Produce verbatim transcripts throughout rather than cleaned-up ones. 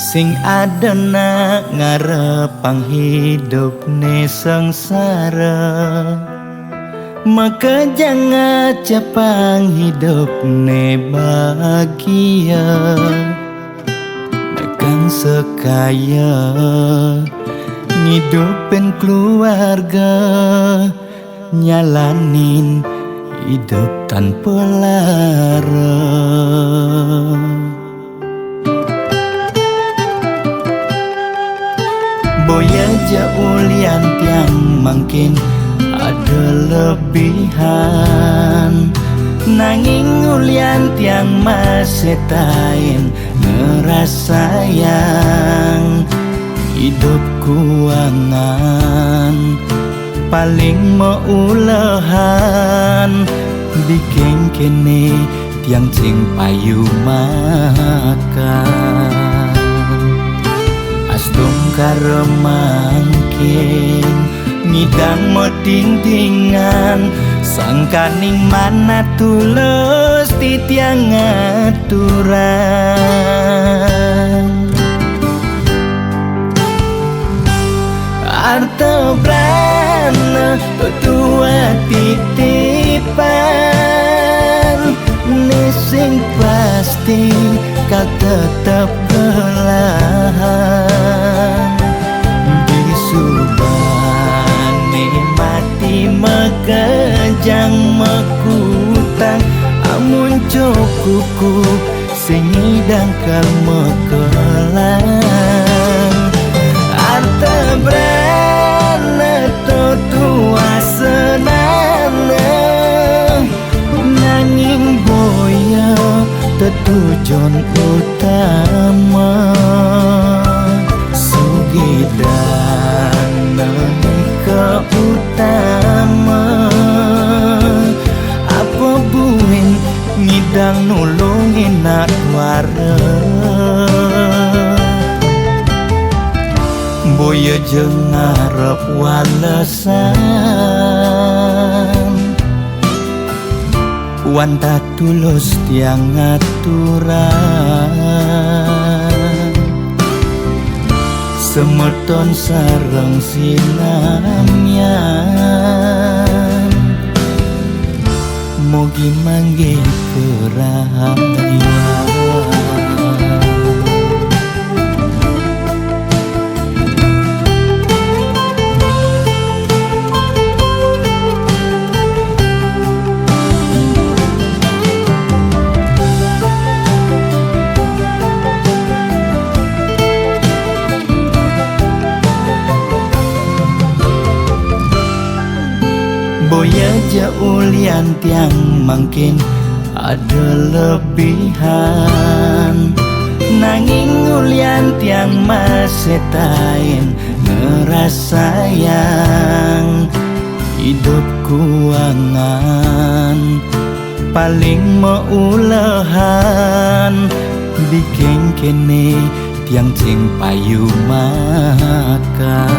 Sing ada nak ngarepang hidup ne sengsara, makejang ngajapang hidup ne bahagia. Nakang sekaya ngidupin keluarga, nyalanin hidup tanpa lara. Boya ja ulian tiang mangkin ada lebihan, nanging ulian tiang masih tain ngerasayang hidup kuangan. Paling meulehan bikin kene tiang cing payu makan. Astungkara mangkin ngidang metingtingan, sangkaning manah tulus titiang aturang. Arta brana tuah titipan, ne sing pasti kal tetep kelahan. Disubane mati makejang makutang, amun cukuku sing ngidang kal makelang. Arta brana tuah senana, nanging boya tetujon utama. Sugih dana nika utama, apa buin ngidang nulungin nak wara. Boya ja ngarep walesan, wantah tulus tiang ngaturang. Semeton sareng sinamian, mugi manggih kerahayuan. Boya ja ulian tiang mangkin ada lebihan, nanging ulian tiang masih tain ngerasayang hidup kuangan. Paling meulehan bikin kene tiang cing payu makan.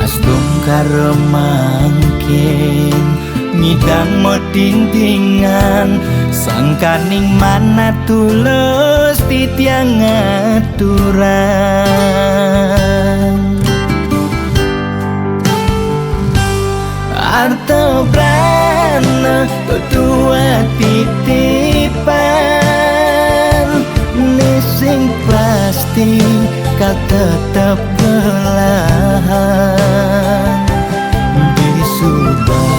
Astungkara mangkin ngidang metingtingan, sangkaning manah tulus titiang aturang. Arta brana tuah titipan, ne sing pasti kal tetep kelahan. Disubane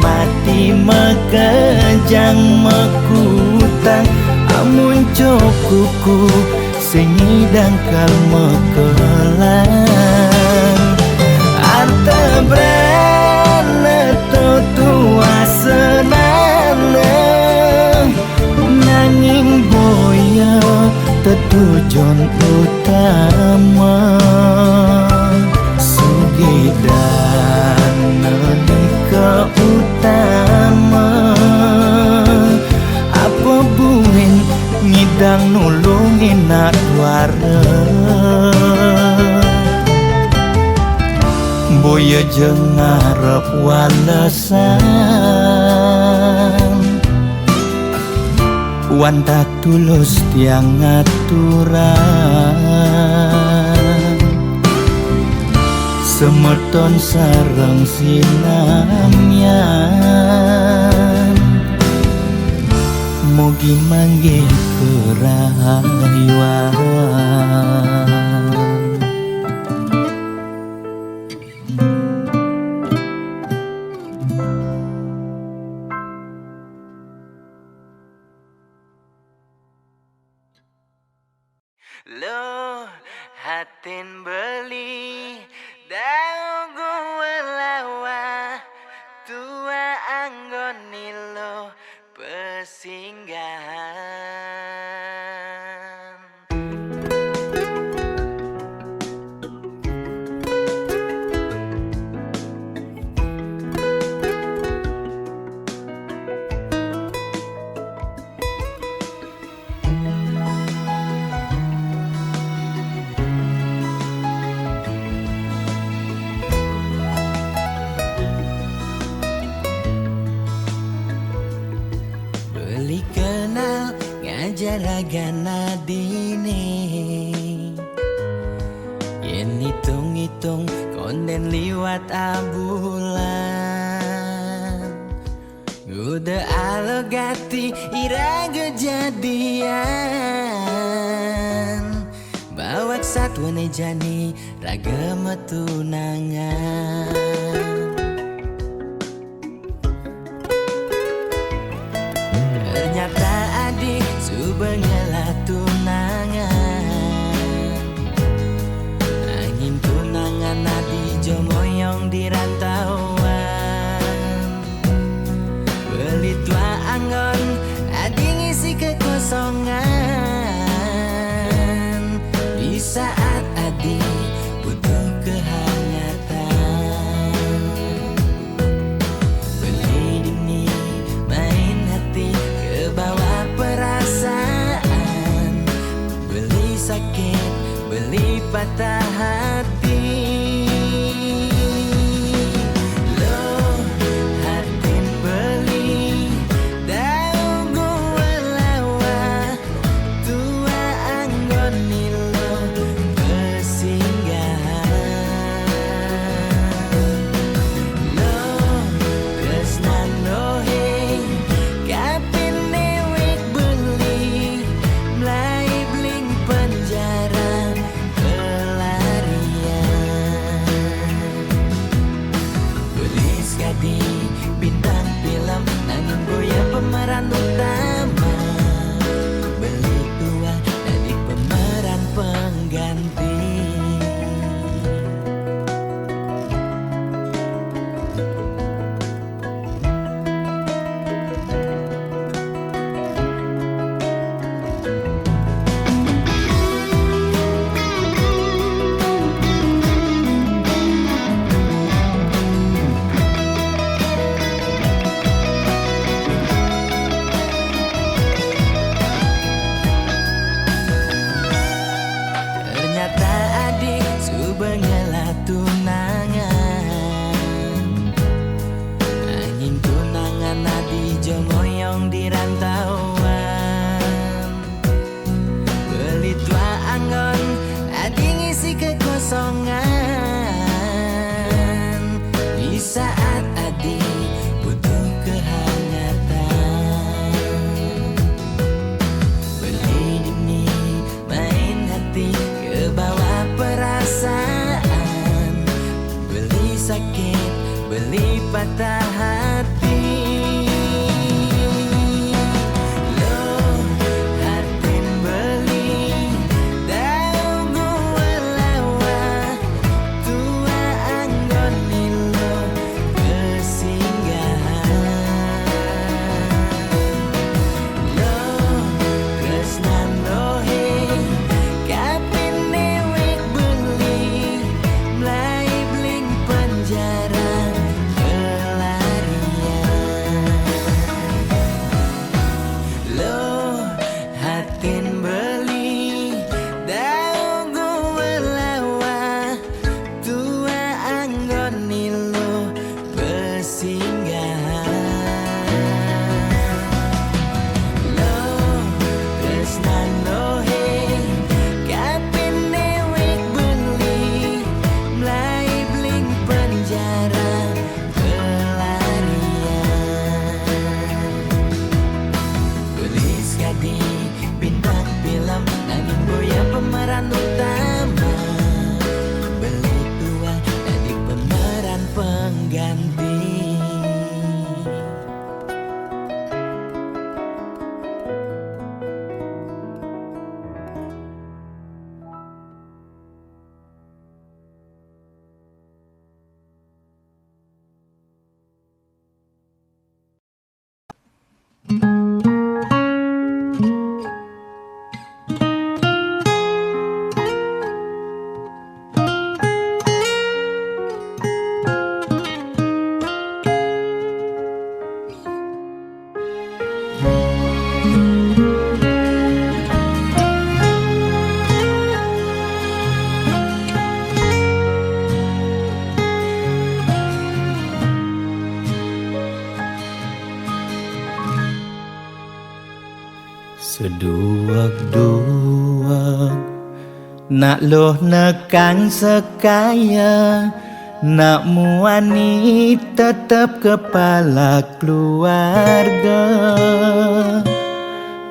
mati makejang makutang, amun cukuku sing ngidang kal makelang. Arta brana tuah senana, nanging boya tetujon utama. Sugih dana nika utama, apa buin ngidang nulungin nak wara. Boya ja ngarep walesan, Wantah tulus tiang ngaturang, semeton sareng sinamian, mugi manggih karahayuan. Luh, hatin beli, dagu welawa, tua anggon niluh pesinggahan. Beli kenal ngajar ragana dini. Yén itung-itung kondén liwat abulan. Nguda alegati iraga jadian. Bawak satwané jani raga matunangan. Ternyata adi suba ngelah tunangan. Angin tunangan adi jomoyong di rantauan. Beli tua anggon adi ngisi kekosongan. Di saat adi butuh kehangatan. Beli ini main hati, kebawa perasaan. Beli sakit, beli patah hati. Luh, hatin beli, dagu welawa, tua anggon niluh pesinggahan. Luh, tresnan luhé, kapining wit beli, mlai beling penjara pelarian. Beli sakadi bintang film, nanging boya pemeran utama. Beli tua dadi pemeran pengganti. Ternyata adi suba ngelah tunangan. Nanging tunangan adi jomoyong di rantauan. Beli tua anggon adi ngisi kekosongan. Di saat adi butuh kehangatan. Beli ini main hati, kebawa perasaan. Beli sakit, beli patah hati. Luh, hatin beli, dagu welawa, tua anggon niluh pesinggahan. Luh, tresnan luhé, kapining wit beli, mlai beling penjara pelarian. Duweg-duweg, nak luh nekang sekaya, nak muani tetep kepala keluarga.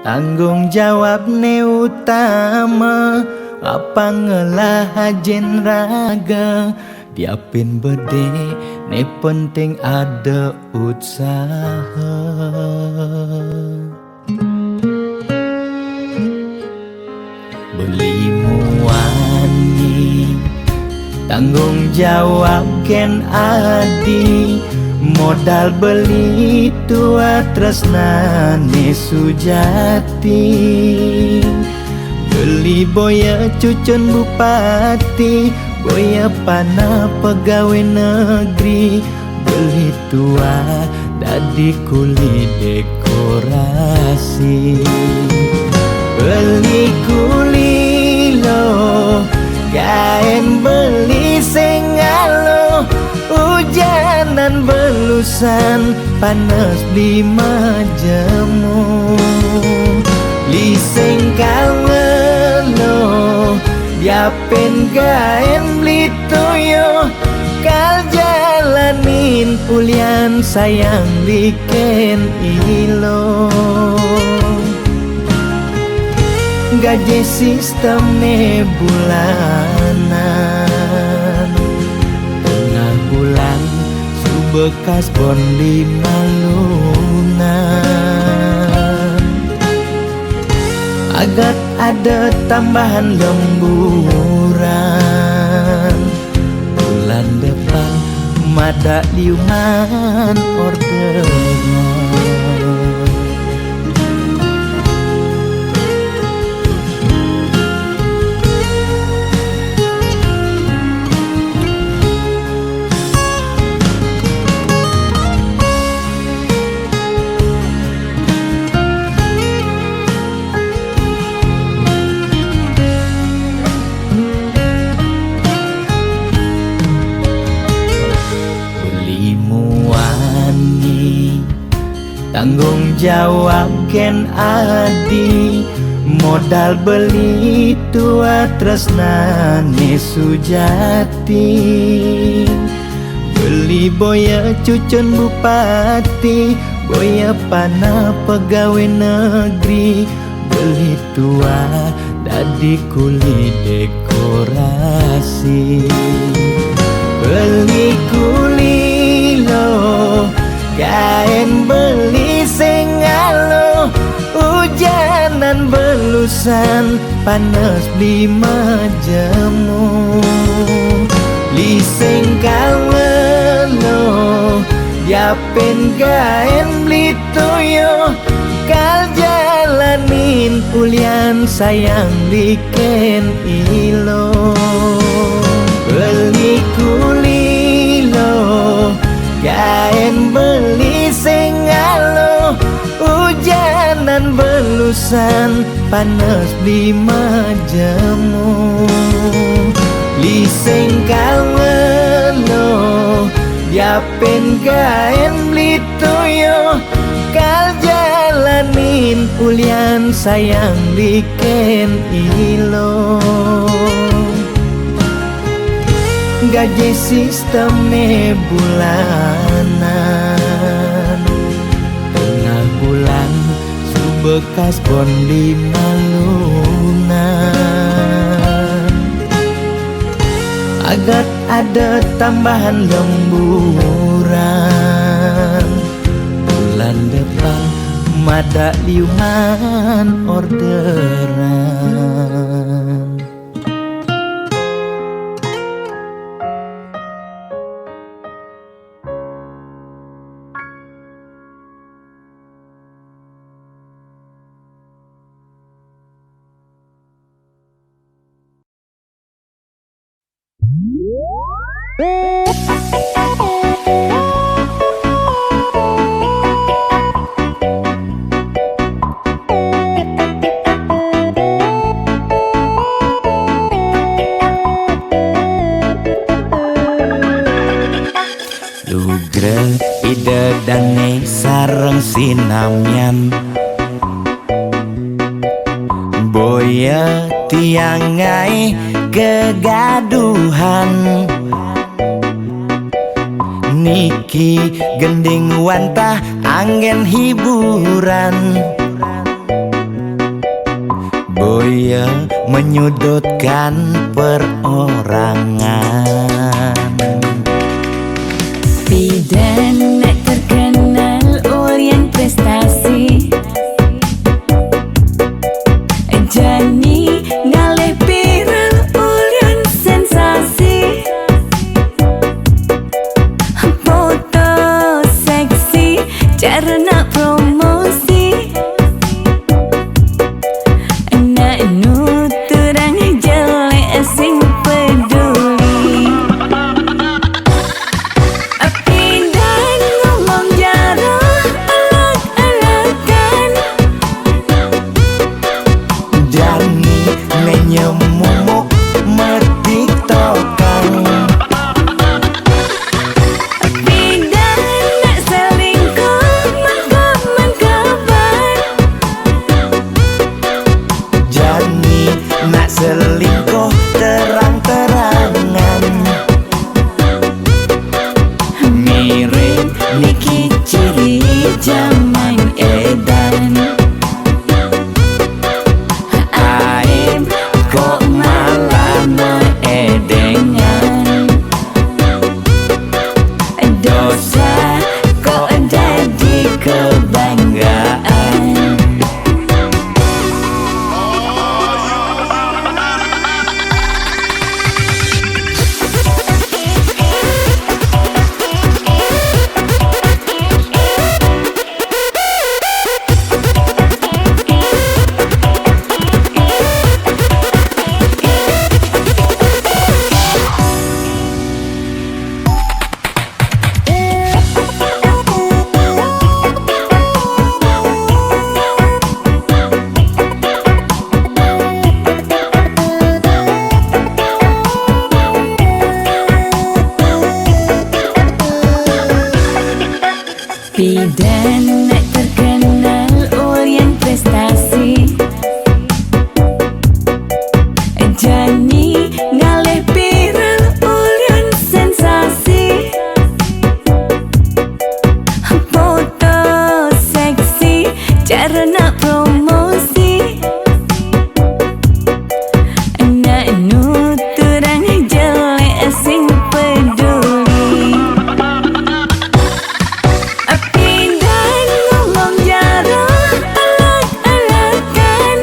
Tanggung jawab ne utama, apa ngelah ajin raga, diapin bede ne penting ada utsaha. Beli muani, tanggung jawab gen adi, modal beli tua tresnane sujati. Beli boya cucun bupati, boya panah pegawe negeri, beli tua dadi kuli dekorasi. Beli kuli lo, gaen beli sing alo, ujanan belusan, panas beli majemu. Beli sing kangelo, diapin gaen beli toyo, kal jalanin ulian sayang liken ilo. Gaji sistemne bulanan, tengah bulan subekas bon lima lunan. Agat ada tambahan lemburan, bulan depan mada liungan orderan. Beli muani, tanggung jawab gen adi, modal beli tua tresnane sujati. Beli boya cucun bupati, boya panah pegawe negeri, beli tua dadi kuli dekorasi. Beli kuli lo, gaen beli sing alo, ujanan belusan, panas beli majemu. Beli sing kangelo, diapin gaen beli toyo, kal jalanin ulian sayang liken ilo. Beli kuli lo, gaen beli sing alo, ujanan belusan, panas beli majemu. Beli sing kangelo, diapin gaen beli toyo, kal jalanin ulian sayang liken ilo. Gaji sistemne bulanan, tengah bulan subekas bon lima lunan. Agat ada tambahan lemburan, bulan depan mada liungan orderan. Lugra ida dane sareng sinamian. Tiang ai kegaduhan. Niki gending wantah anggen hiburan. Boya menyudutkan perorangan. Pidan nak terkenal ulian prestasi, jani ngalih viral ulian sensasi. Foto seksi cara nak promosi. Nak nuturang jelek sing peduli. Pidan ngomong jaro elak-elakan. Jani ne nyemumuk metiktokan. Pidan nak selingkuh mengko-mengkoban. Jani nak selingkuh terang-terangan. Mirip niki ciri jaman edan. Aib kok malah meedengan. Dosa kok jadi kebanggaan. Pidan nak terkenal ulian prestasi, jani ngalih viral ulian sensasi. Foto seksi cara nak promosi. Nak nuturang jelek sing peduli. Pidan ngomong jaro elak-elakan.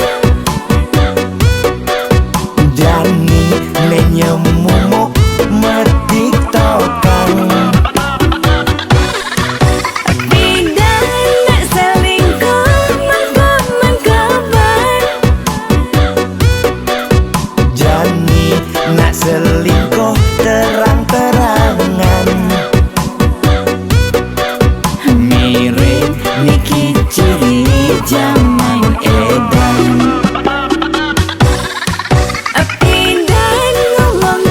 Jani ne nyemumuk metiktokan. Pidan nak selingkuh mengko-mengkoban. Jani nak selingkuh terang-terangan. Mirip niki ciri jaman edan. Pidan ngomong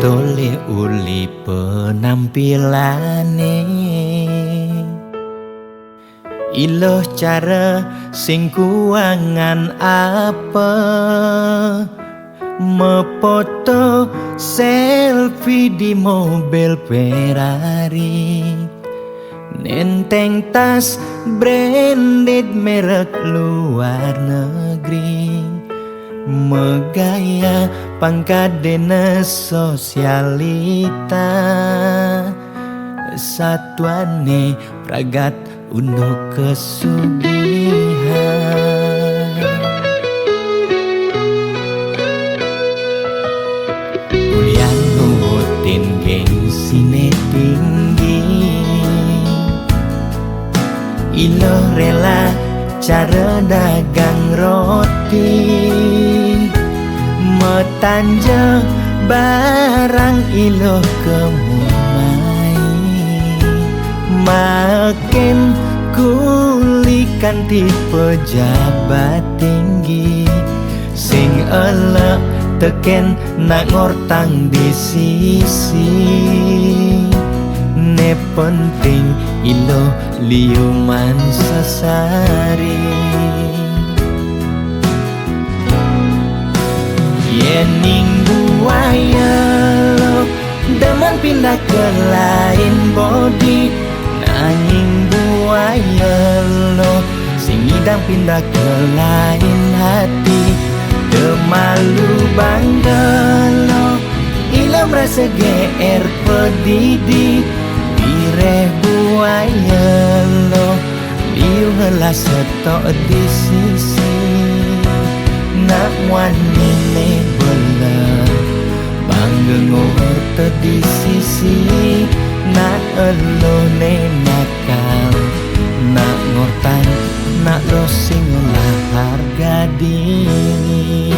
Tolih uli penampilane. Iloh cara sing kuangan apa? Mepoto selfie di mobil Ferrari. Nenteng tas branded merek luar negeri. Megaya pangkat dinas sosialita. Satuane pragat unduk kesugihan. Ulian nurutin gengsine tinggi. Iloh rela cara dagang roti. Metanja barang iloh kemumai. Maken kulikan tipe pejabat tinggi. Sing elek teken nak ngortang di sisi. Ne penting iloh liuman sesari. Yening buaya lo demen pindah ke lain bodi. Nanging buaya lo sing ngidang pindah ke lain hati. Demalu bangga lo, ilo merasa G R pedidi. Bireh buaya lo, liu ngelas setok di sisi. Nak muanine bela, bangga ngorte di sisi. Nak elone nakal, nak ngortang, nak losing lah harga diri.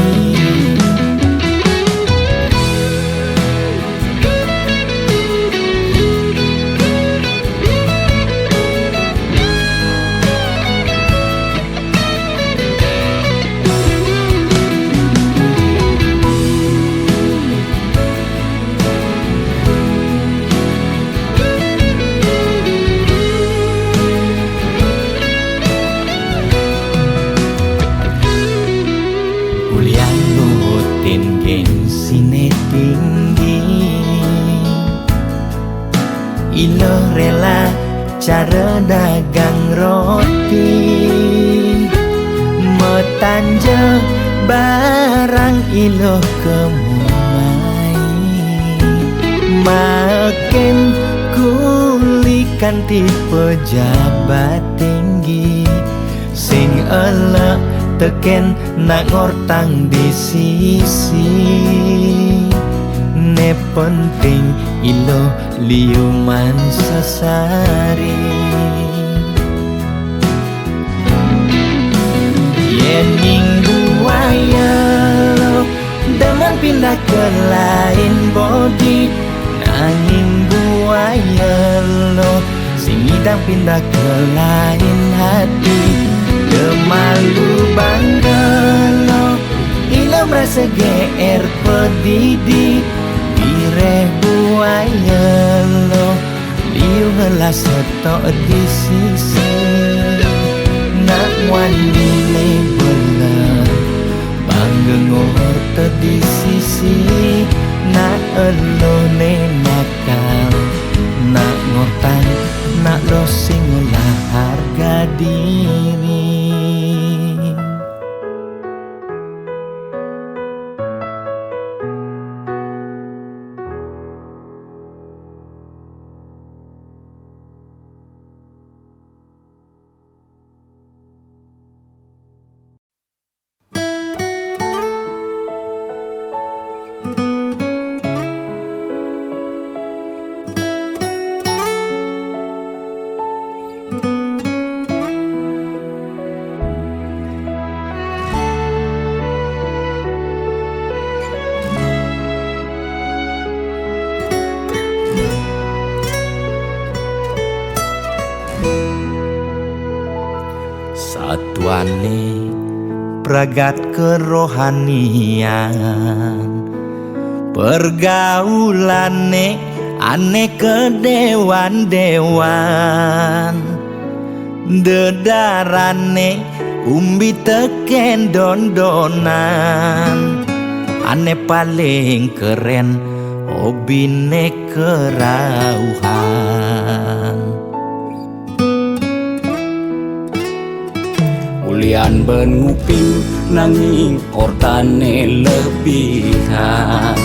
Ulian nurutin gengsine tinggi. Ilo rela cara dagang roti. Metanja barang ilo kemumai. Maken kulikan tipe pejabat tinggi. Sing elek teken nak ngortang di sisi. Ne penting ilo liuman sesari. Yening buaya lo demen pindah ke lain bodi. Nanging buaya lo sing ngidang pindah ke lain hati. Demalu bangga lo, ilo merasa G R pedidi. Bireh buaya lo, liu ngelas setok di sisi. Nak muanine bela, bangga ngorte di sisi. Nak elone nakal, nak ngortang, nak losing lah harga diri. Satuane pragat kerohanian, Pergaulane ane kedewan-dewan, dedarane umbi teken dondonan, ane paling keren hobine kerauhan. Ulian ben nguping nanging ortane lebihan.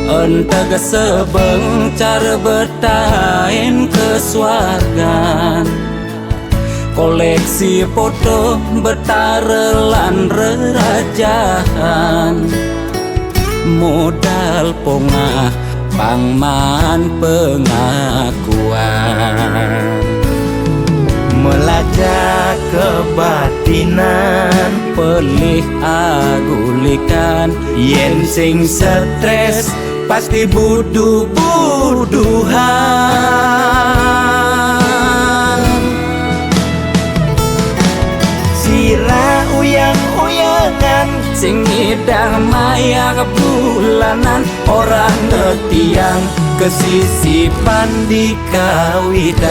Entega sebeng cara betain kesuargan. Koleksi foto betara lan rerajahan. Modal pongah pangman pengakuan. Melajah kebatinan, pelih agulikan, yen sing stres pasti buduh-buduhan. Sira uyang-uyangan, sing ngidang mayar bulanan, orang ngetiang kesisipan di kawitan.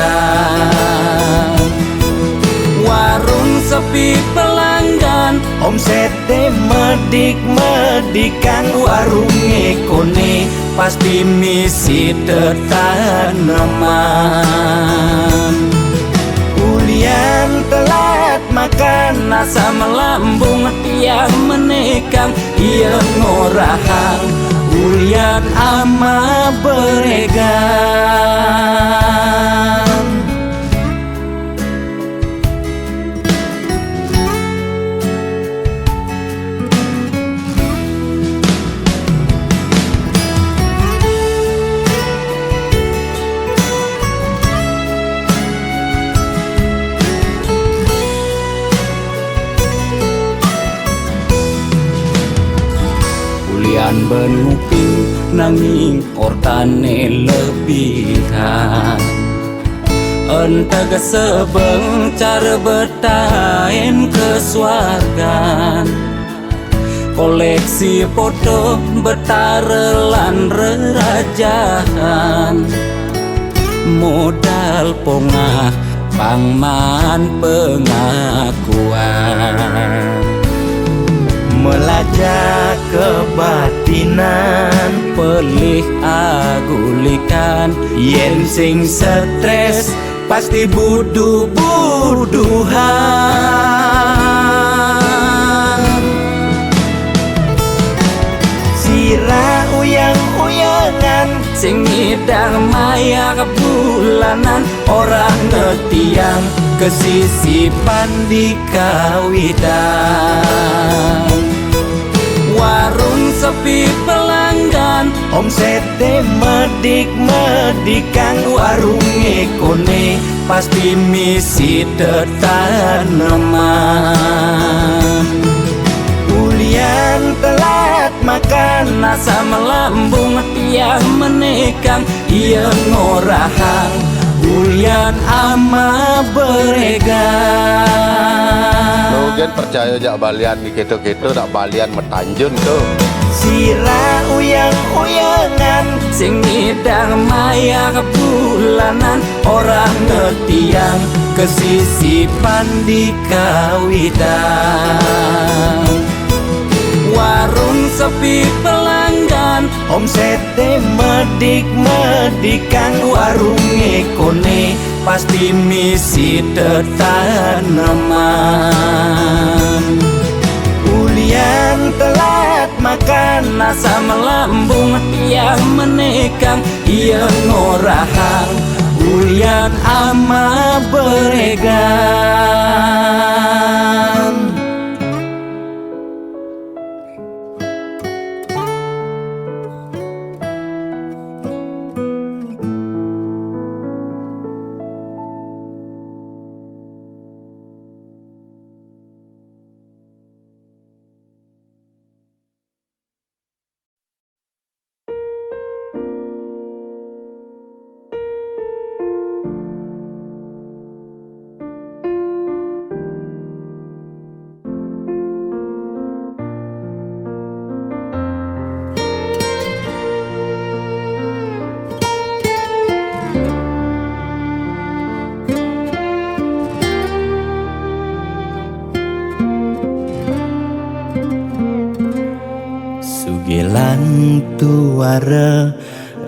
Warung sepi pelanggan, omsete medik-medikang, warung ngekone pasti misi tetaneman. Ulian telat makan, asam lambung tiang menekang, iya ngorahang ulian ama beregan. Ulian ben nguping nanging ortane lebihan. Entega sebeng cara betain kesuargan. Koleksi foto betara lan rerajahan. Modal pongah pangman pengakuan. Melajah kebatinan, pelih agulikan, yen sing stres pasti buduh-buduhan. Sira uyang-uyangan, sing ngidang mayar bulanan, orang ngetiang kesisipan di kawitan. Warung sepi pelanggan, omsete medik-medikang, warung ngekone pasti misi tetaneman. Ulian telat makan, asam lambung tiang menekang, iya ngorahang ulian ama beregan. Lo gen percaya jak balian di keto-keto, dak balian metanjun tu. Sira uyang-uyangan, sing ngidang mayar bulanan, orang ngetiang kesisipan di kawitan. Warung sepi pelanggan, omsete medik-medikang, warung ngekone pasti misi tetaneman. Ulian telat makan, asam lambung tiang menekang, iya ngorahang ulian ama beregan. Tantu wara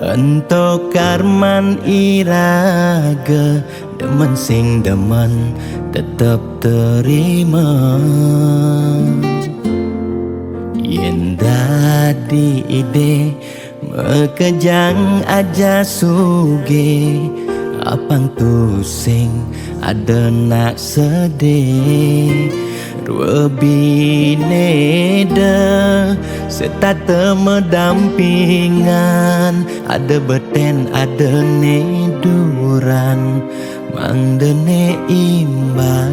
ento karman iraga, demen sing demen tetep terima. Yen dadi ide, makejang aja suge, apang tusing ada nak sedih. Rua bineda setata medampingan, ada beten, ada ne duran, mangda ne imbang.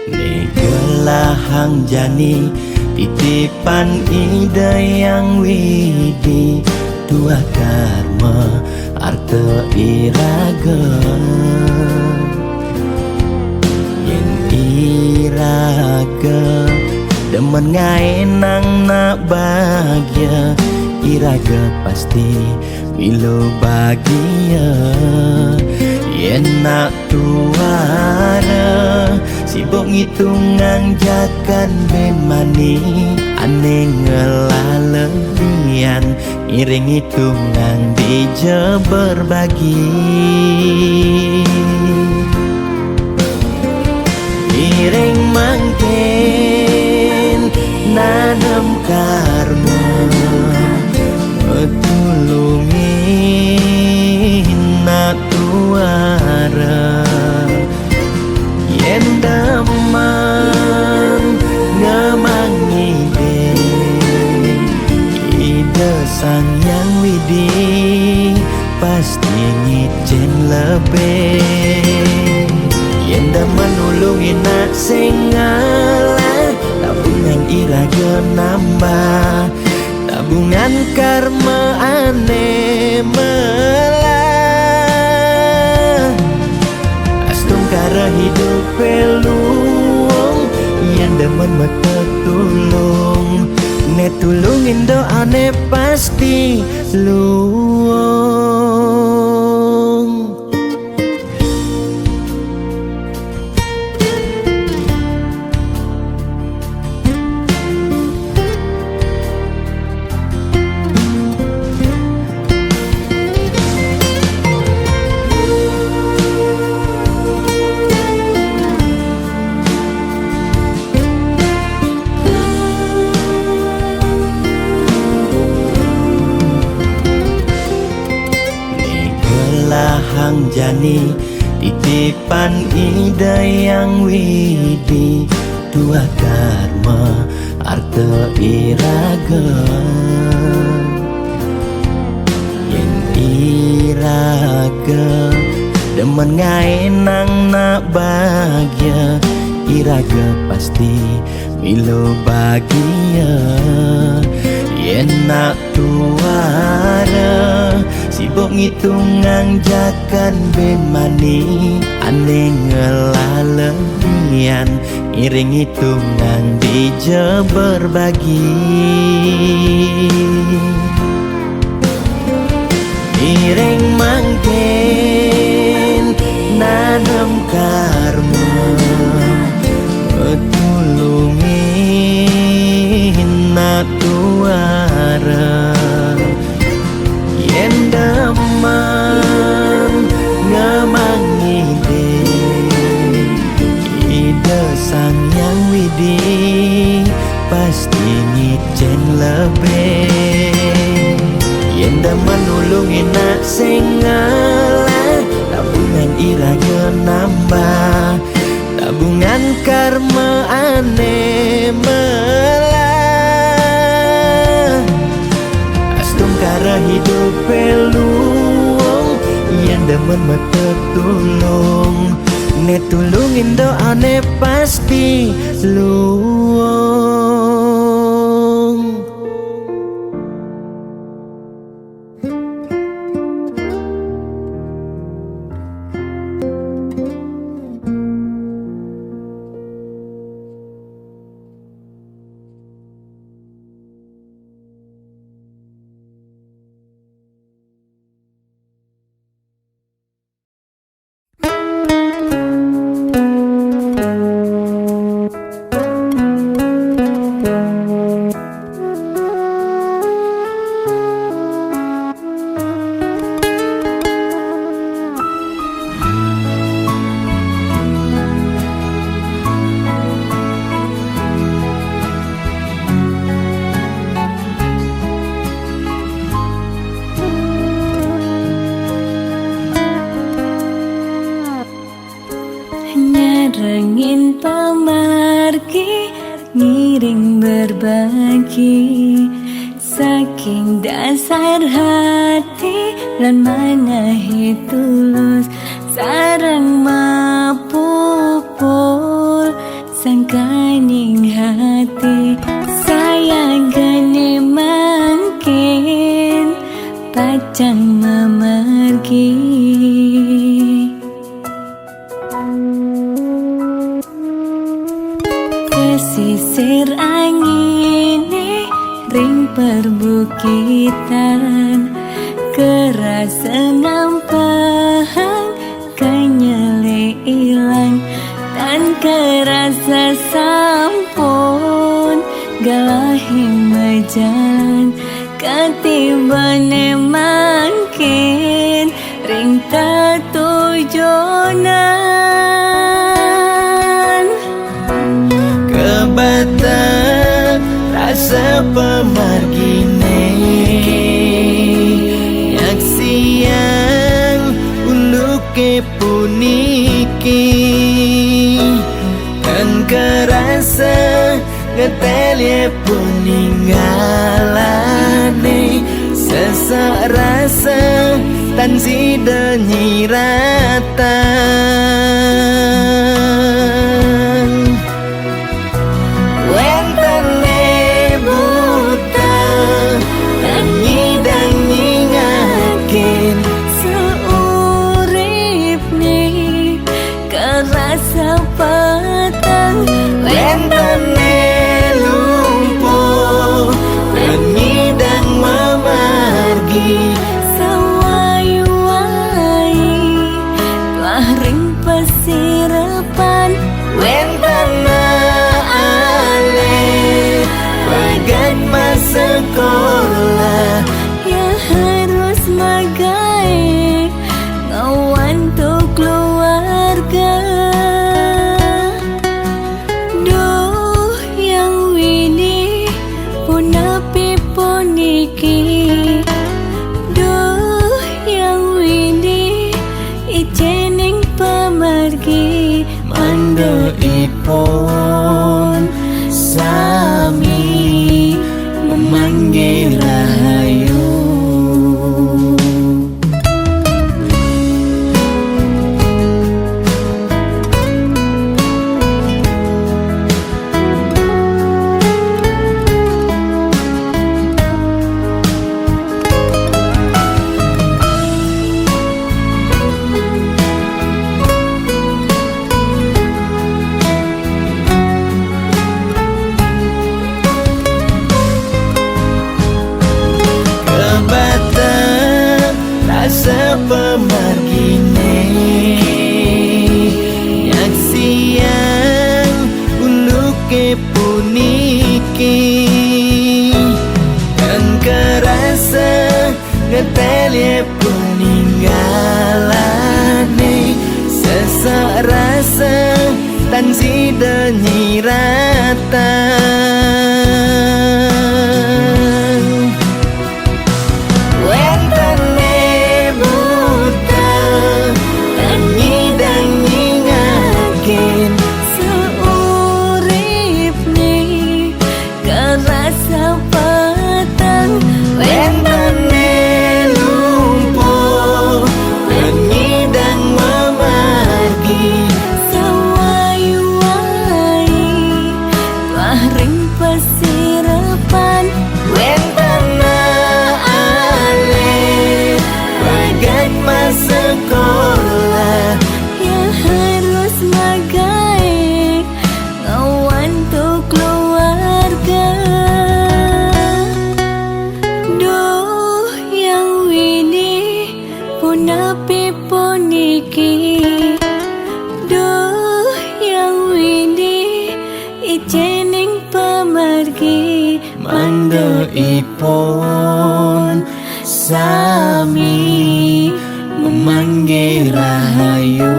Ne gelahang jani titipan Ida Yang Widi, tuah karma arta iraga. Yen iraga demen ngaenang nak bagia, iraga pasti milu bagia. Yen nak tuara sibuk ngitungang jakan ben mani, ane ngelala lian, iring ngitungang dija berbagi. Iring mangkin nanem karma, tulungi nak tuara. Yen demen ngemang ide, Ida Sang Yang Widi pasti ngicen lebih. Yen demen nulungi nak sing ngalah, tabungan iraga nambah, tabungan karma ane melah. Astungkara hidup peluang, yen demen meta tulung, ne tulungin doa ne pasti luang. Ni gelahang jani titipan Ida Yang Widi, tuah karma arta iraga. Yen iraga demen ngaenang nak bagia, iraga pasti milu bagia. Yen nak tuara sibuk ngitungang jakan ben mani, ane ngelala lian, iring ngitungang dija berbagi. Iring mangkin nanem karma, tulungi nak tuara. Yen demen ngemang ide, Ida Sang Yang Widi pasti ngicen lebih. Yen demen nulungi nak sing ngalah, tabungan iraga nambah, tabungan karma ane melah. Astungkara hidup peluang, yen demen meta tulung, ne tulungin doa ne pasti luang. Ngiring berbagi saking dasar hati lan manahi tulus sareng mapupul sangkaning hati. Saya geni mangkin pacang mamargi. Pesisir angine ring perbukitan, kerasa ngampahang kanyele ilang, tan kerasa sampun galahi majalan. Katibane mangkin ring tetujonan. Kebata rasa pamargine, nyaksiang unduke puniki, tan kerasa ngetelye paningalane, sesak rasa tan sida nyiratan. Wentene buta lan nyidang nyingakin sauripne, karasa patang wentene lumpuh lan nyidang mamargi sawai-wai. Tuah ring pasirapan wentene ale, pegat masekolah ya harus magae ngawantu keluarga. Duh, Yang Widi, punapi puniki? Duh, Yang Widi, icening pamargi mangda ipun sami mamanggi rahayu. Kebata rasa pamargine, nyaksiang unduke puniki, tan kerasa ngetelye paningalane, sesak rasa tan sida nyiratan. Wentene buta lan nyidang nyingakin sauripne, karasa patang wentene lumpuh lan nyidang mamargi sawai-wai. Tuah ring pasirapan wentene ale, pegat masekolah ya harus magae ngawantu keluarga. Duh, Yang Widi, punapi puniki? Duh, Yang Widi, icening pamargi mangda ipun sami mamanggi rahayu.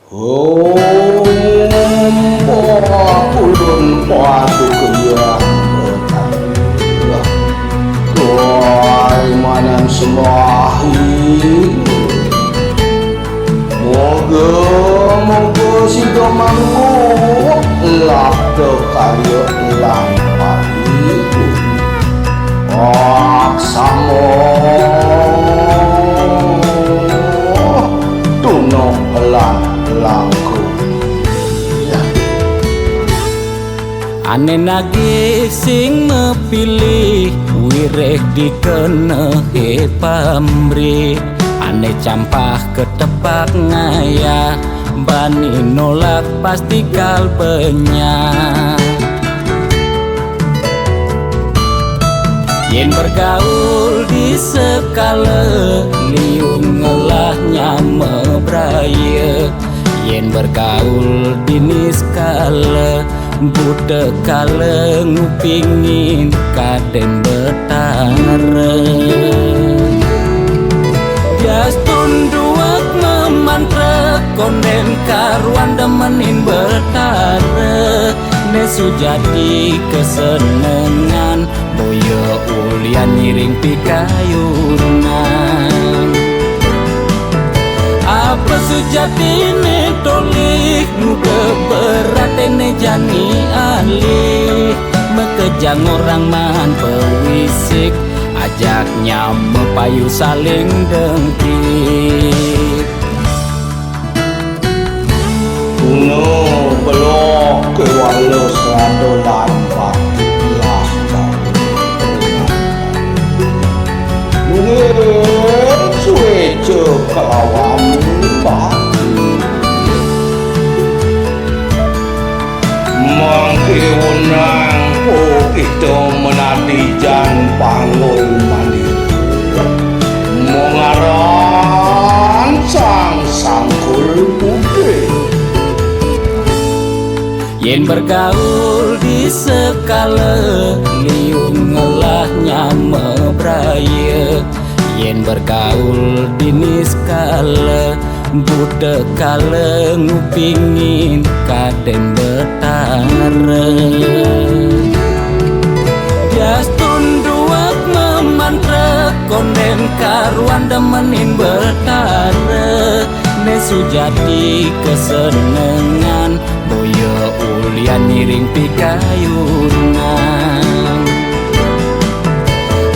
Om, bah, ulun paduka yang berkah. Tuai manan sembah. Moga, moga sida mangko labda karya lan pati. Aksama tunuk lan langkung. Ané nagih sing mapilih, wiréh dikenéhé pamrih. Ané campah ketepak ngayah, bani nolak pasti kal penyah. Yén bergaul di sekala, liu ngelah nyama braya. Yén bergaul di niskala, buta kala ngupingin kadén Betara. Diastun duweg mamantra, kondén karuan demenin Betara. Né sujati kesenengan, boya ulian ngiring pikayunan. Apa sujatiné tolih, nguda beraténé jani alih. Makejang orang maan pawisik, ajak nyama payu saling dengki. Tuna belok kéwala serada lan batu belas taun. Nggih, suéca kelawan batu. Mangké wenang, oh, kita menanti jan panggul mandi. Mengaran sang sangkul putih. Yén bergaul di sekala, liu ngelah nyama braya. Yén bergaul di niskala, buta kala ngupingin kadén Betara. Diastun duweg mamantra, kondén karuan demenin Betara. Né sujati kesenengan, boya ulian ngiring pikayunan.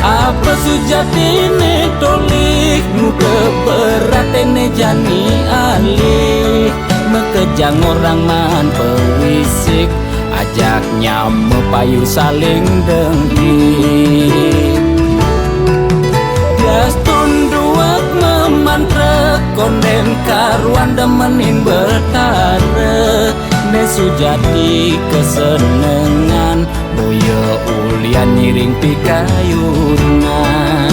Apa sujatiné tolih, nguda beraténé jani alih. Makejang orang maan pawisik, ajak nyama payu saling dengki. Diastun duweg mamantra, kondén karuan demenin Betara. Né sujati kesenengan, boya ulian ngiring pikayunan.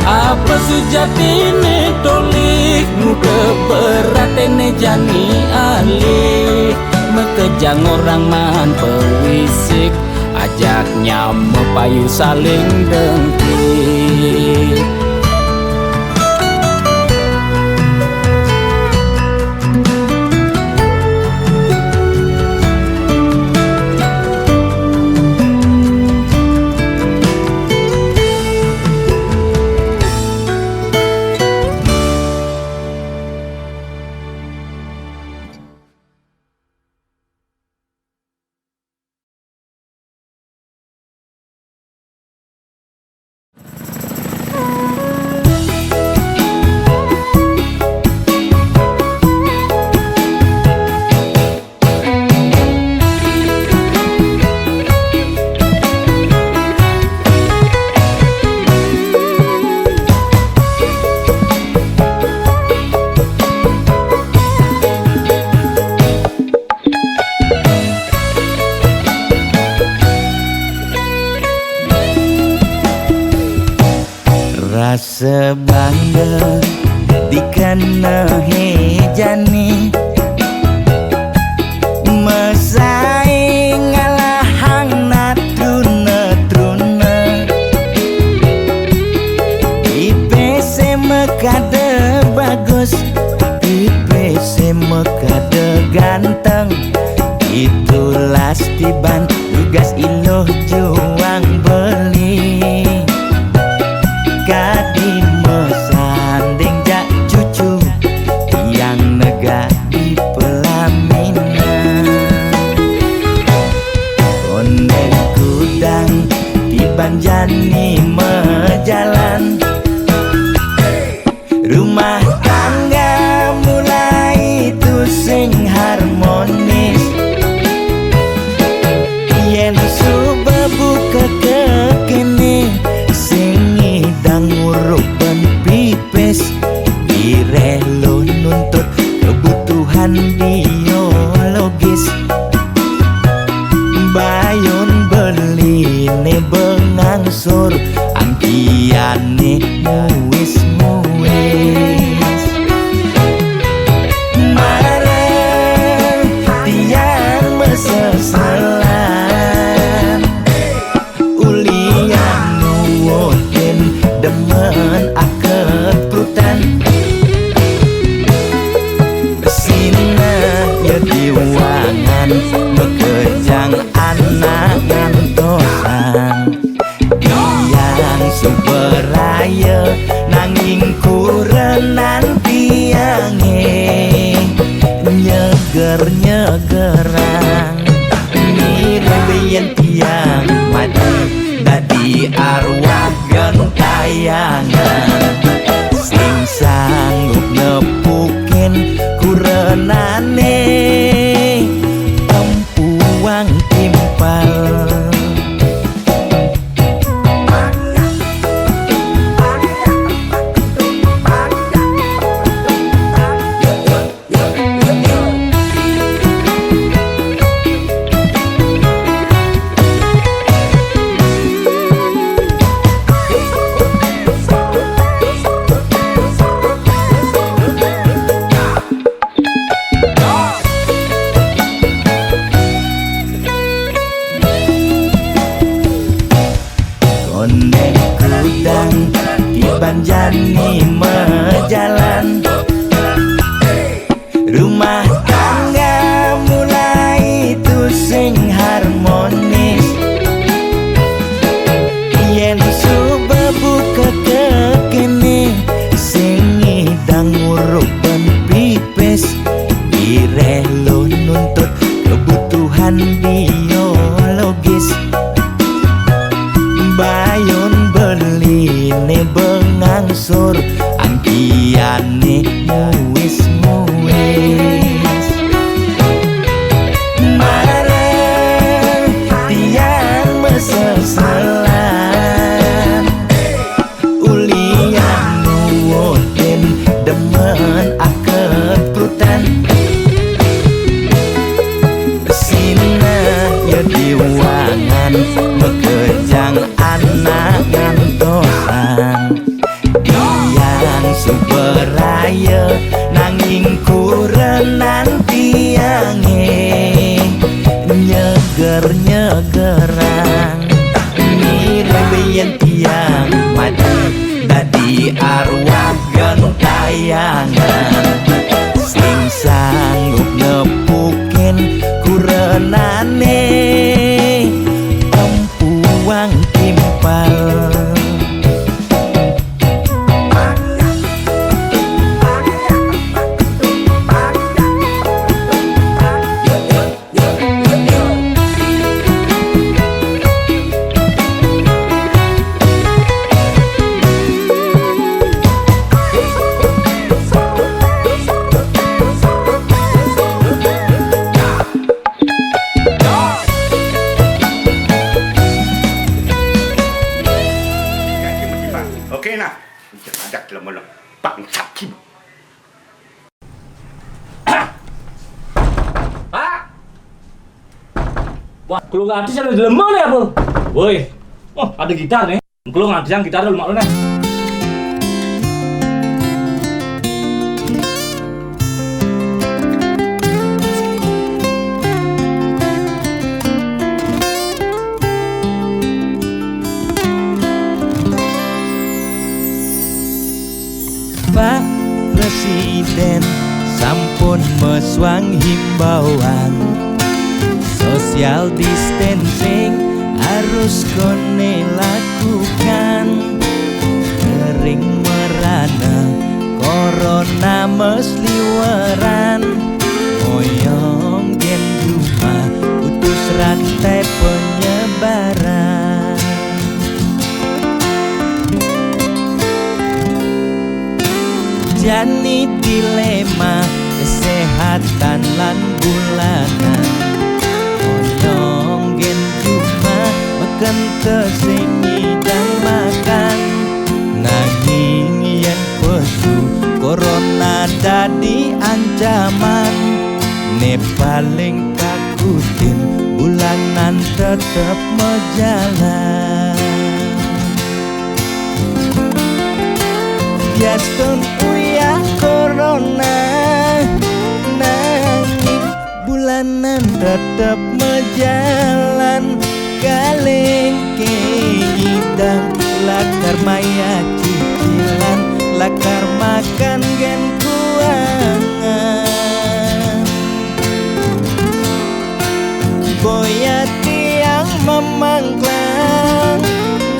Apa sujatiné tolih, nguda beraténé jani alih. Makejang orang maan pawisik, ajak nyama payu saling dengki. Rasa bangga dikenéhé jani, masaing ngalahang natruna-truna. Ipésé makada bagus, Ni majalan. Rumah tangga mulai tu sing harmonis. Yen suba buka kekene, sing ngidang uruk ban pipis. Ireh lo nuntut kebutuhan biologis. Bayun beline bengangsur, angkiane muis-muis. Mareh tiang meseselan, ulian nuwuhin demen akeprutan. Sinah ya diwangan, makejang anak ngantosan. Tiang suba raya, nanging kurenan tiange nyeger-nyegerang. Mirib yen tiang mati dadi arwah gentayangan, sing sanggup nepukin kurenane Empu Wang Timpal. Kondek kudang kiban jani majalan. Rumah tangga mulai tu sing harmonis. Yen suba buka kekene, sing ngidang uruk ban pipis. Ireh lo nuntut kebutuhan biologis. Bayun beline bengangsur, angkiane muis-muis. Mareh tiang meseselan, ulian nuwuhin demen akeprutan. Sinah ya diwangan, makejang anak ngantosan. Tiang suba raya, nanging kurenan tiange nyeger-nyegerang. Mirib yen tiang mati dadi arwah gentayangan, sing sanggup nepukin kurenane Empu Wang Timpal. Oke, nah. Jangan ada dalam malam. Bangsat, Kim. Pak! Wah, kalau nggak ada, saya udah lemah nih, apa? Woi. Oh, ada gitar nih. Kalau nggak ada yang gitar, lu maklum nih. Pak Presiden sampun mesuang himbauan, social distancing harus kone lakukan. Kering merana corona mesliweran, oyong gen rumah putus rantai penyebaran. Jani dilema kesehatan lan bulanan. Onyong gen cuma meken sing ngidang makan. Nanging yen pesu corona dadi ancaman, ne paling takutin bulanan tetep majalan. Biastun uyah corona, nanging bulanan tetep majalan. Kalengke ngidang lakar maya cicilan, lakar makan gen kuangan. Boya tiang memangklang,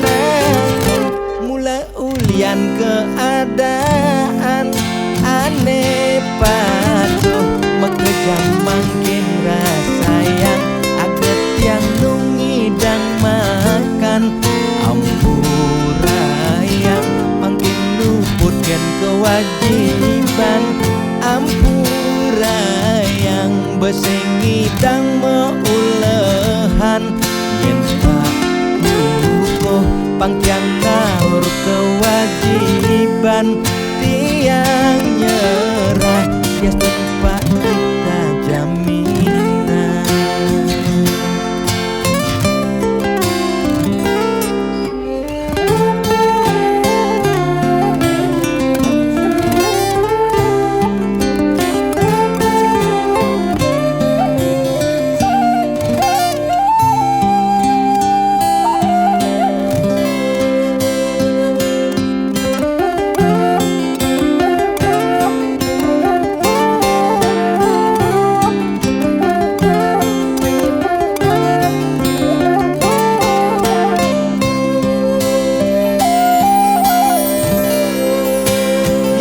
nanging mula ulian keadaan, ane patuh makejang mangkin rasayang aget tiang nu ngidang makan. Ampurayang mangkin luput gen kewajiban. Ampurayang bes sing ngidang maulehan. Yen Pak Yuko pang tiang ngaur kewajiban, tiang nyerah, biastun Pak kita jaminan.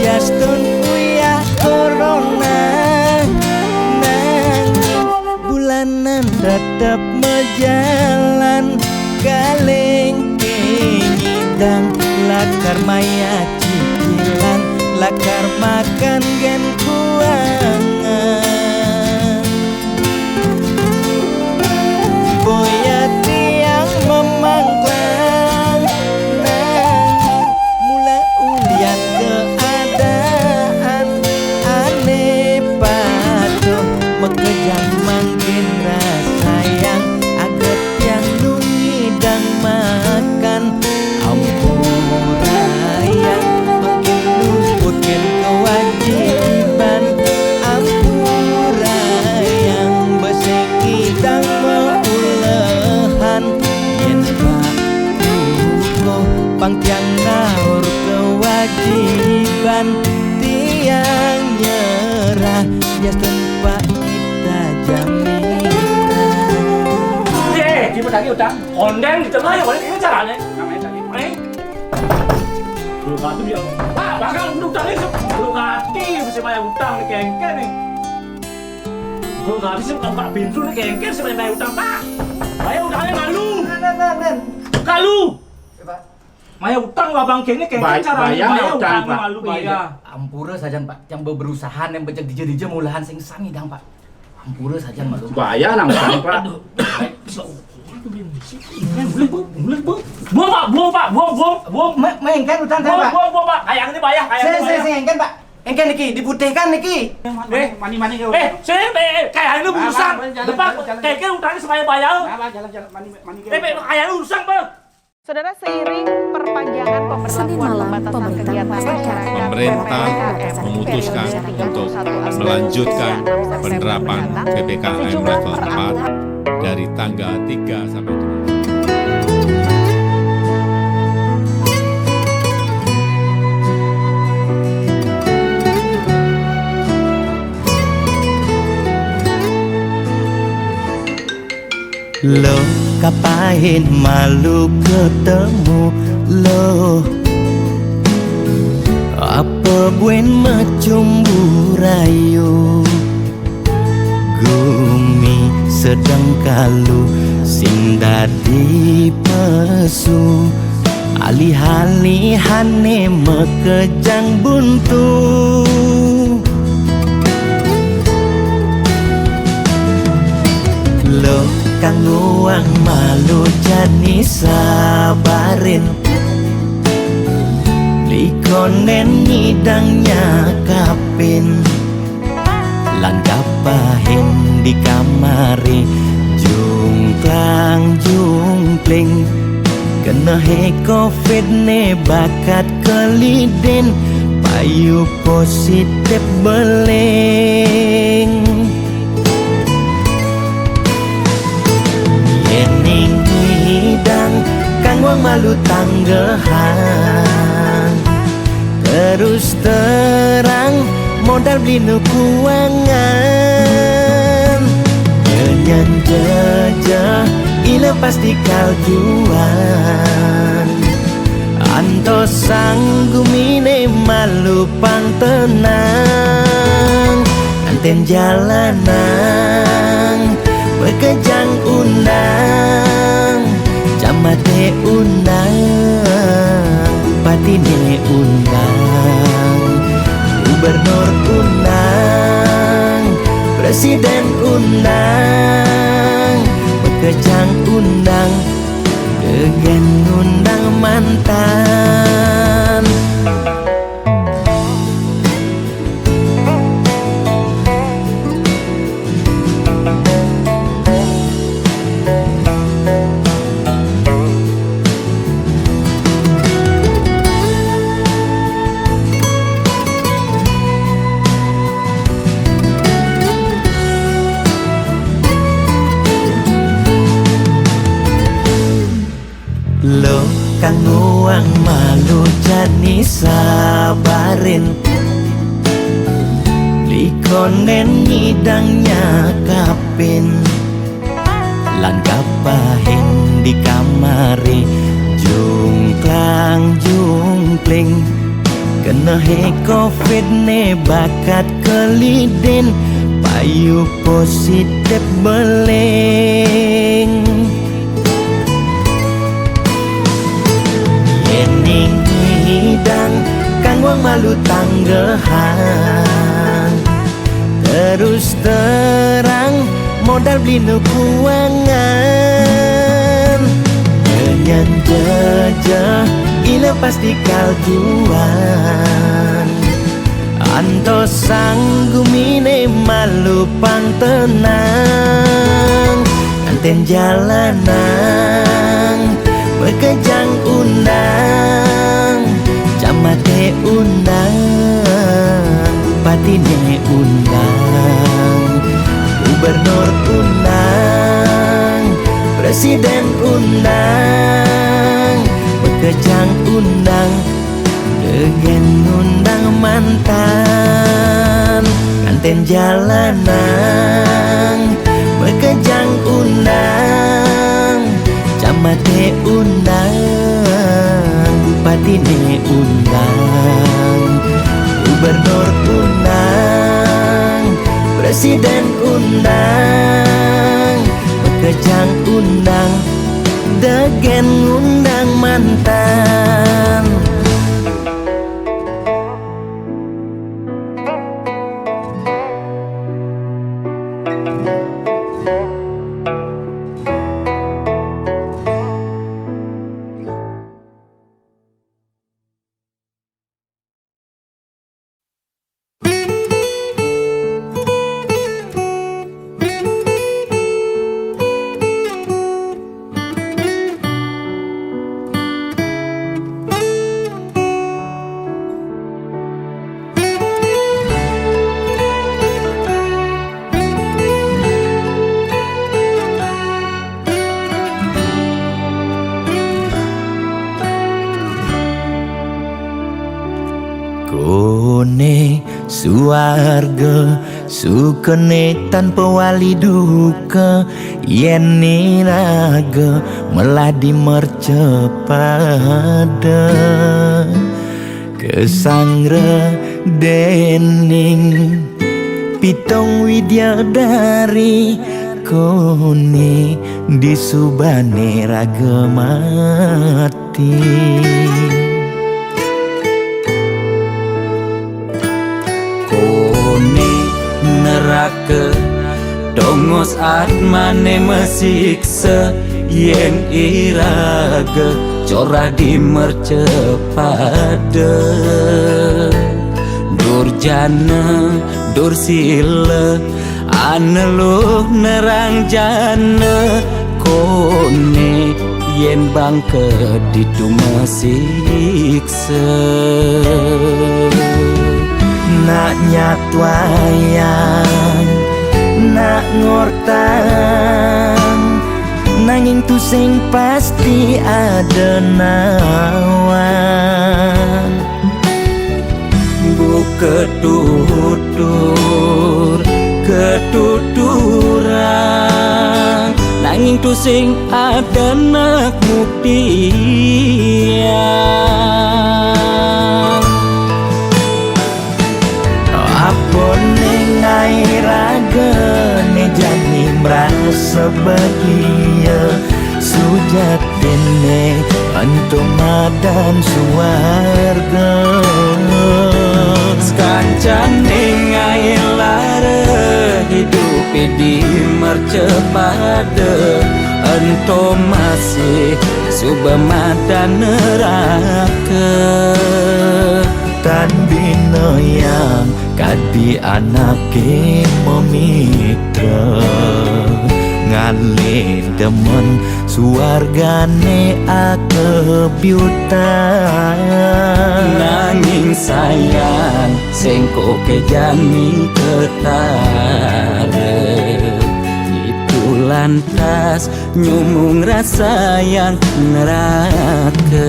Biastun uyah corona, nanging bulanan tetep majalan. Kalengke ngidang lakar maya cicilan, lakar makan gen kuangan. Boya tiang memangklang, nanging mula ulian keadaan, ane patuh makejang mangkin rasayang aget tiang nu ngidang makan. Ampurayang mangkin luput gen kewajiban. Ampurayang bes sing ngidang maulehan. Yen Pak Yuko pang tiang ngaur kewajiban, tiang nyerah, biastun Pak kita jaminan. Eh, di petani utang, kondang di tengah ya, boleh ini caranya. Namanya tadi. Eh. Belum kasih ya. Pak, bakal utang itu. Belum kasih, mesti bayar utang nih, kengken nih. Belum kasih sih, buka pintu nih, kengken sih bayar utang, Pak. Bayar utangnya malu. Nen, nen, nen, nen. Kalu. Ya, Pak. Maya utang lah bang kene kene. Bay-, cara bayar maya utang, utang Pak. Malu. Oh, iya, bayar. Ampura sajan, Pak. Yang be-, berusaha yang becek dija-dija mulahan sing sami dang, Pak. Ampura sajan malu. Bayar nang utang, Pak. Aduh. Buang, Pak, buang, Pak, buang, buang, buang. Me-, mengken utang, Pak. Buang, buang, buang, Pak. Kayang ini bayar, kayang ini bayar. Sing, sing, engken, Pak. Engken niki, diputihkan niki. Eh, mani, mani, eh, sing, eh, eh, kayang ini urusan. Depan, jalan, jalan. Kayang utangnya supaya bayar. Nah, Pak, jalan, jalan, mani, mani. Eh, kayang ini urusan, Pak. Saudara, seiring perpanjangan pemberlakuan pembatasan kegiatan masyarakat, pemerintah memutuskan untuk melanjutkan penerapan P P K M level empat dari tanggal tiga sampai Loh, kapain malu ketemu, loh? Apa buen macumbu rayu? Gumi sedang kalu sing dadi pesu. Alih-alihane makejang buntu, lo kang nguang malu jani sabarin. Likonen nyidang nyakapin, lan kapahin di kamare jungklang jungkling. Kenehe covid ne bakat kelidin, payu positif beling. Yening nyidang kang nguang malu tanggehan, terus terang modal beli nu kuangan. Nyen jejeh ila pasti kaljuan, antos sang gumine malu pang tenang. Anten jalanang makejang undang, camate undang, bupatine undang, gubernur undang, presiden undang, makejang undang, degen undang mantan. Lo kang nguang malu jani sabarin, likonen nyidang nyakapin, lan kapahin di kamare jungklang jungkling. Kenehe covid ne bakat kelidin, payu positif beling. Yening nyidang kang nguang malu tanggehan, terus terang modal beli nu kuangan. Nyen jejeh ila pasti kaljuan, antos sang gumine malu pang tenang. Anten jalanang makejang undang, camate undang, bupatine undang, gubernur undang, presiden undang, makejang undang, degen undang mantan. Anten jalanang makejang undang, camate undang, bupatine undang, gubernur undang, presiden undang, makejang undang, degen undang mantan. Kone suarga sukene tanpa wali duka, yen niraga meladi mercepada. Kesanggra dening pitung widyadari, kone disubane raga mati. Kone neraka tongos atmane masiksa, yen iraga corah di mercapada. Durjana, dursila, aneluh nerang jana, kone yen bangka ditu masiksa. Nak nyatwayang, nak ngortang, nanging tusing pasti ada nawang. Buka tutur, ketuturan, nanging tusing ada nak muktian. Apa ning ae ragane jani merasa bahagia, sujatine ento madan suwarga. Sekancane ngae lara hidup di mercapada, ento masih suba madan neraka. Tan bina yang kadi anake mamitra, ngalih demen suwargane akebyutan. Nanging sayang, sengko ke jani ketara, itu lantas nyumung rasa yang neraka.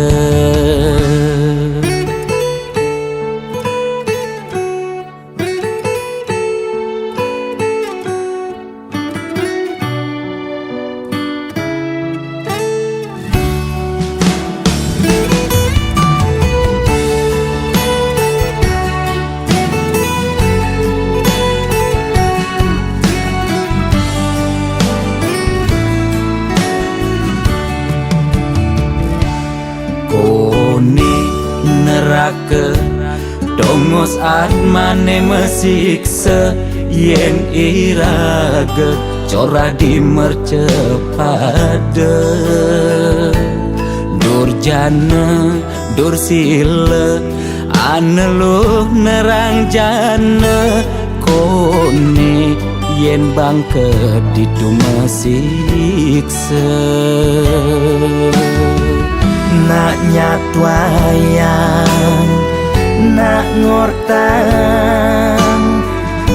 Kone neraka tongos atmane masiksa, yen iraga corah di mercapada. Durjana, dursila, aneluh nerang jana, kone yen bangka ditu masiksa. Nak nyatwayang, nak ngortang,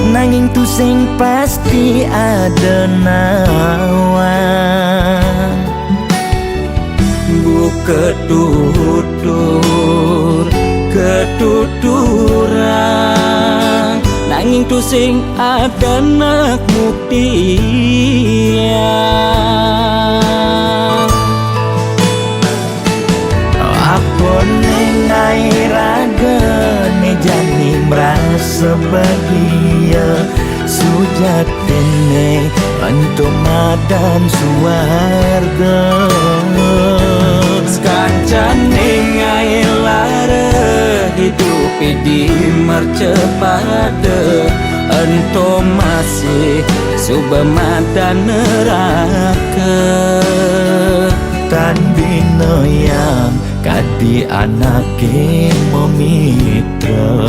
nanging tusing pasti ada nawang. Buka tutur, ketuturan, nanging tusing ada nak muktian. Apa ning ae ragane jani merasa bahagia, sujatine ento madan suwarga. Sekancane ngae lara hidup di mercapada, ento masih suba madan neraka. Tan bina yang kadi anake mamitra,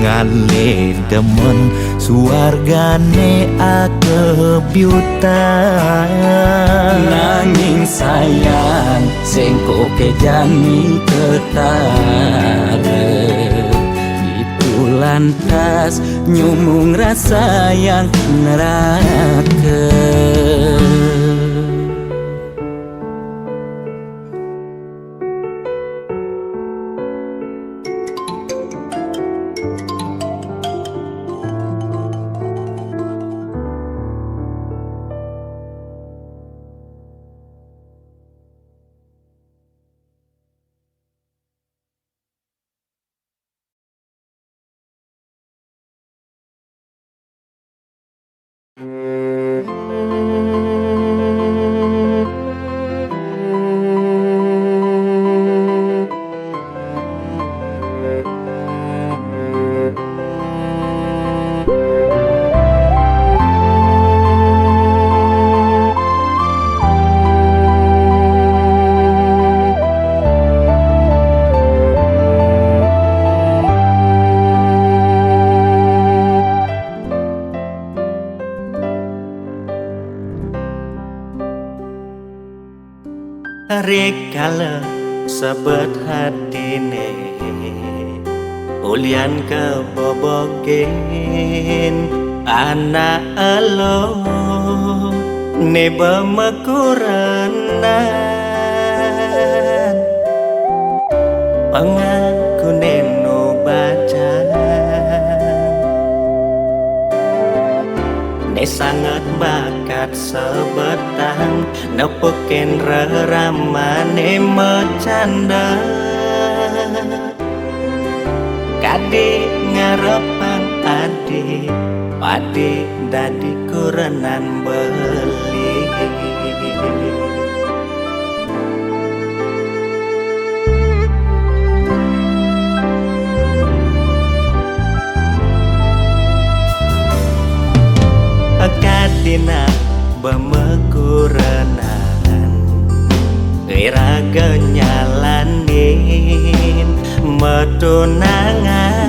ngalih demen suwargane akebyutan. Nanging sayang, sengko ke jani ketara, itu lantas nyumung rasa yang neraka. Sabet hatiné ulian kebobogin anak elo né bemekurenan. Pengakuné nu bajang né sanget bakat sebetang nepukin reramané macanda. Kadi ngarepang adi padi dadi kurenan beli. Kadina bemekurenan iraga nyalanin metunangan,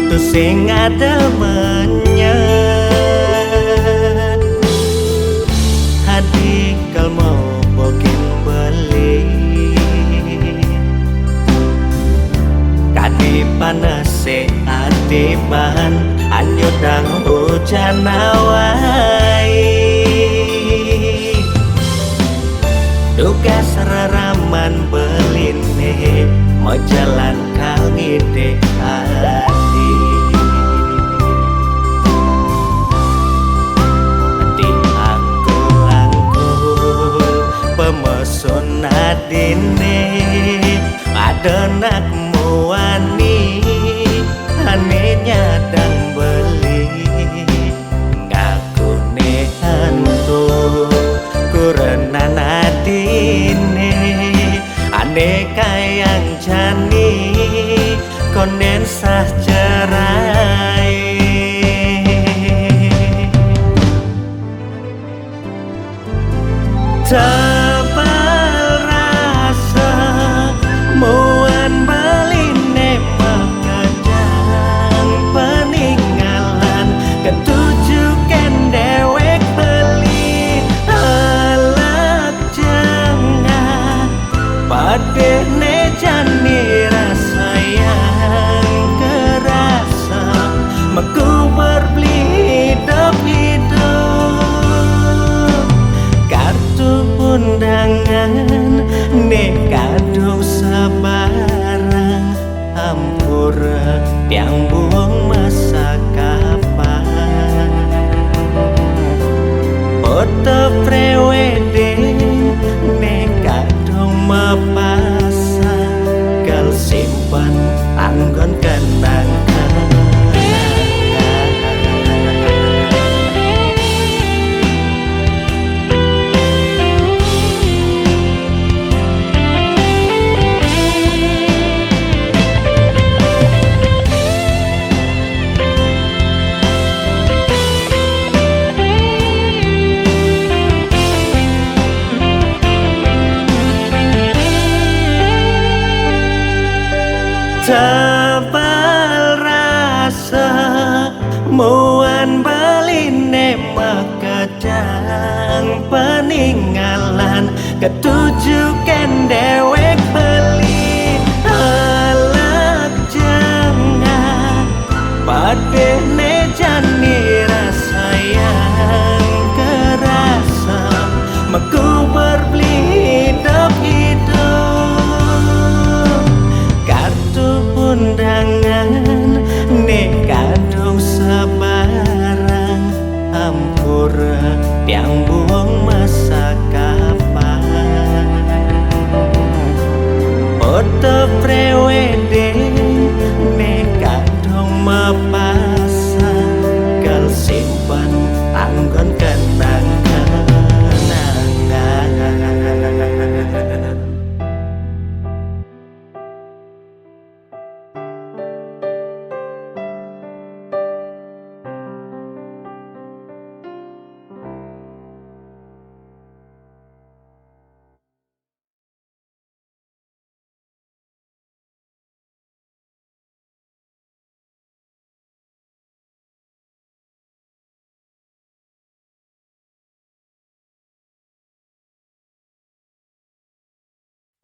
tusing ada menyet hadi kelmo bogin beli. Kadi panesé atiban anyudang ujan awai. Tugas reraman beliné majalan kangidé ati. Diangkul-angkul pemesun adiné, ada nak muani ané nyadang beli. Ngakuné antu kurenan adiné, ané kayang jani kondén sah cerai. Tebel rasa muan beliné makejang peninggalan ketuju kén déwék beli. Alat jengah padéhné jani rasayang kerasa mekuber beli hidup-hidup. Kartu undangan né kadung sabarang ampura tiang buung masakapan. Foto pre-wedding né kadung mapasang, kal simpen anggon kenang-kenangan. Tebel rasa muan beliné makejang peninggalan ketuju kén déwék beli. Alat jengah padéhné jani rasayang kerasa mekuber beli hidup-hidup. Kartu undangan né kadung sabarang ampura tiang buung masakapan. Foto pre-wedding né kadung mapasang, kal simpen anggon kenang-kenangan.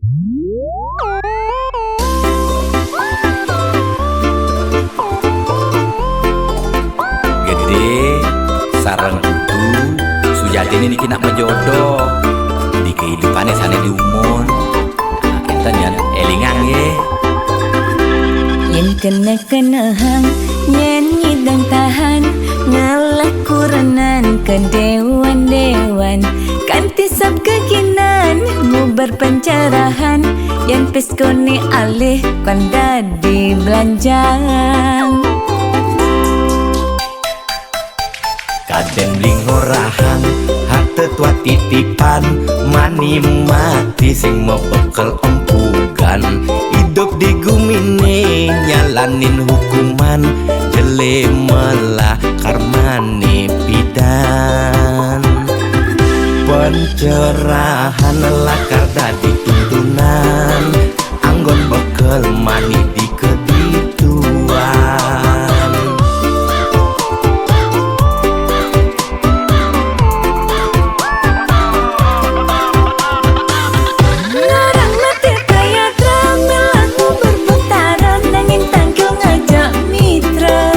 Gedé sareng Udu, sujatiné niki nak majodoh di kehidupané sané dumun. Nah, kénten yén élingang nggih. Yén kena-kenehang, yén nyidang tahan, ngalah kurenan kadéwan-déwan, kanti sab geginan ngubar pencerahan, yén pis koné alih kan dadi belanjang. Kadén beli ngorahang harta tuah titipan, mani mati sing mabekel empugan. Idup di guminé nyalanin hukuman, jelé melah karmané pidan. Pencerahan lakar dadi tuntunan, anggon bekel mani dikediduan. Ngarang mati kaya drama lagu berputaran, nanging tangkil ngajak mitra.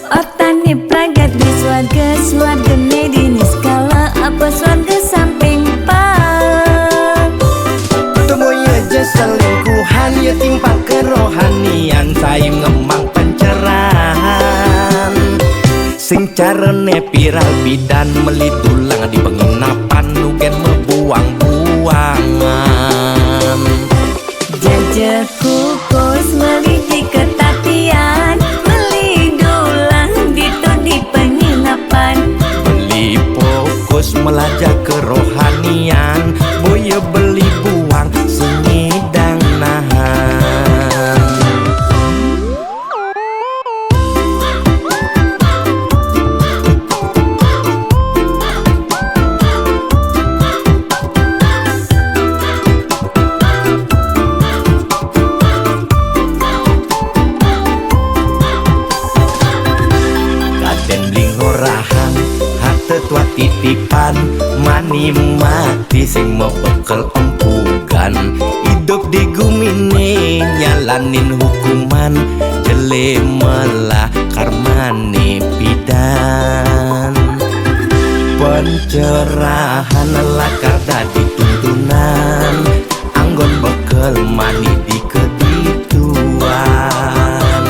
Otané pragat di swarga, swargané di niskala, apa swarga samping pat. Temoy aja selingkuhan, ya timpal kerohanian, saim ngemang pencerahan. Sing carané piral bidan, meli dulang di penginapan, nugén mabuang-buangan. Jaja kukus meli di ketapian, meli dulang ditu di penginapan. Beli fokus melajah kerohanian, boya beli buang sing ngidang nahan. Kadén beli ngorahang harta tuah titipan, mani mati sing mabekel empugan. Idup di guminé nyalanin hukuman, jelé melah karmané pidan. Pencerahan lakar dadi tuntunan, anggon bekel mani dikediduan.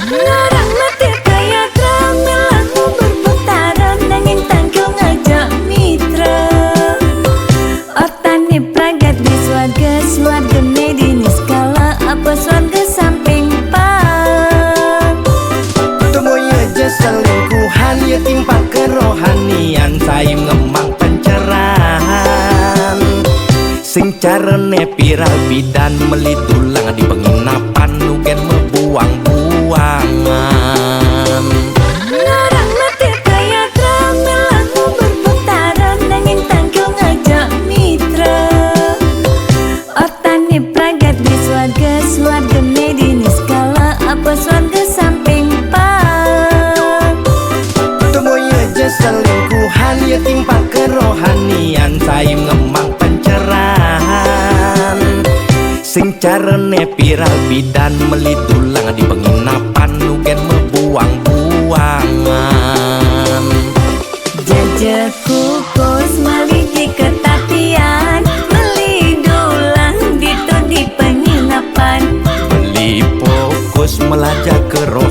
Ngarang mati kaya drama lagu berputaran, nanging tangkil ngajak mitra. Otané pragat di swarga, swargané di niskala, apa swarga samping pat. Temoy aja selingkuhan, ya timpal kerohanian, saim ngemang pencerahan. Sing carané piral bidan, meli dulang di penginapan, nugén mabuang-buangan. Ngarang mati kaya drama lagu berputaran, nanging tangkil ngajak mitra. Otané pragat di swarga, swargané di niskala, apa swarga samping pat. Temoy aja selingkuhan, ya timpal kerohanian, saim ngemang pencerahan. Sing carané piral bidan, meli dulang di penginapan, nugén mabuang-buangan. Jaja kukus meli di ketapian, meli dulang ditu di penginapan. Beli fokus melajah kerohanian,